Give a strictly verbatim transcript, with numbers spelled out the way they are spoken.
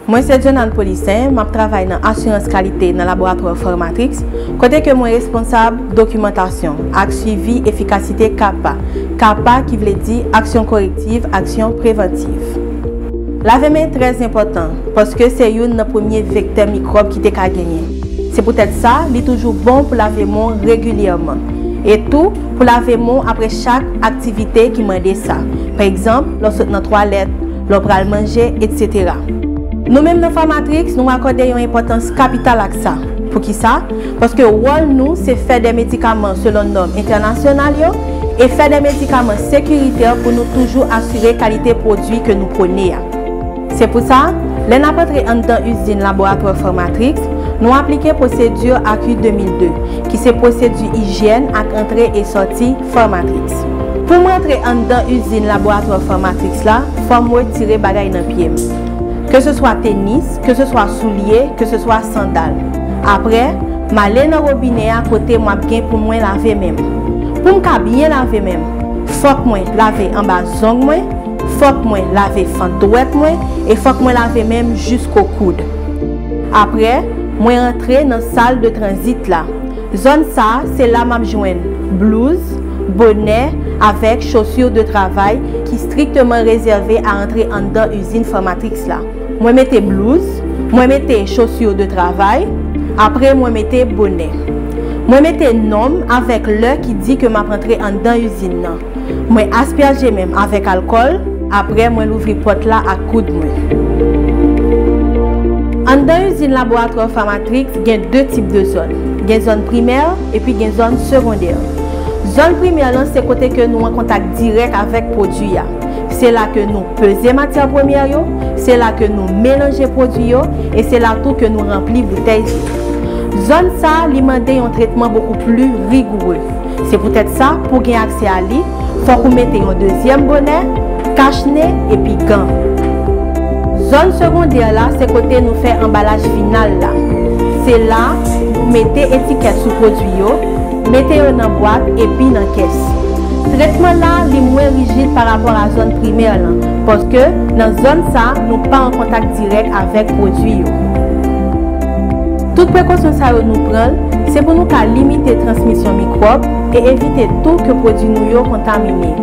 Mwen se Jonanne Polissaint, m ap travay nan asirans kalite nan laboratwa Pharmatrix, kote ke mwen responsab dokimantasyon ak swivi efikasite CAPA. CAPA ki vle di aksyon korektiv, aksyon prevantiv. Lave men trè enpòtan, paske se youn nan premye vektè mikwòb ki te ka genyen. Se poutèt sa, li toujou bon pou lave men w regilyèman. E tou, pou lave men w apre chak aktivite ki mande sa. Pa egzanp, lè w sot nan twalèt, lè w pral manje, etsetera. Nou menm nan Pharmatrix, nou akòde yon enpòtans kapital ak sa. Poukisa? Paske wòl nou se fè de medikaman selon nòm entènasyonal yo e fè de medikaman sekiritè pou nou toujou asire kalite pwodui ke nou pwone a. Se pou sa, lè n ap antre anndan izin laboratwa Pharmatrix, nou aplike pwosedi A Q de mil de, ki se pwosedi ijyèn ak antre e sòti Pharmatrix. Pou m rantre anndan izin laboratwa Pharmatrix la, fò m retire bagay nan pye m. Ke se swa tenis, ke se swa soulye, ke se swa sandal. Apre, m ale nan wobinè a kote m ap gen pou mwen lave men m. Pou m ka byen lave men m, fòk mwen lave anba zong mwen, fòk mwen lave fant dwèt mwen e fòk mwen lave men m jisko koud. Apre, mwen rantre nan sal de tranzit la. Zòn sa a, se la m ap jwenn blouz, bonè avèk chaussures de travail ki strikteman rezève a antre anndan izin Pharmatrix la. Mwen mete blouz, mwen mete chaussures de travail, apre mwen mete bonè. Mwen mete non m avèk lè ki di ke m ap antre anndan izin nan. Mwen aspèje men m avèk alkòl, apre mwen louvri pòt la ak koud mwen. Anndan izin laboratwa Pharmatrix gen de tip de zòn. Gen zòn primè epi gen zòn segondè. Zòn primè lan se kote ke nou an kontak dirèk avèk pwodui a. Se la ke nou peze matyè premyè yo, se la ke nou melanje pwodui yo, e se la tou ke nou ranpli boutèy yo. Zòn sa a, li mande yon tretman bokou pli rigoure. Se poutèt sa, pou w gen aksè a li, fòk ou mete yon dezyèm bonè, kach nen epi gan. Zòn segondè la, se kote nou fè anbalaj final la. Se la, nou mete etikèt sou pwodui yo, mete yo nan bwat epi nan kès. Tretman la, li mwen rijid pa rapò a zòn primè lan, paske nan zòn sa, nou pa an kontak dirèk avèk pwodui yo. Tout prekosyon sa yo nou pran l, se pou nou ka limite transmisyon mikwòb e evite tou ke pwodui nou yo kontamine.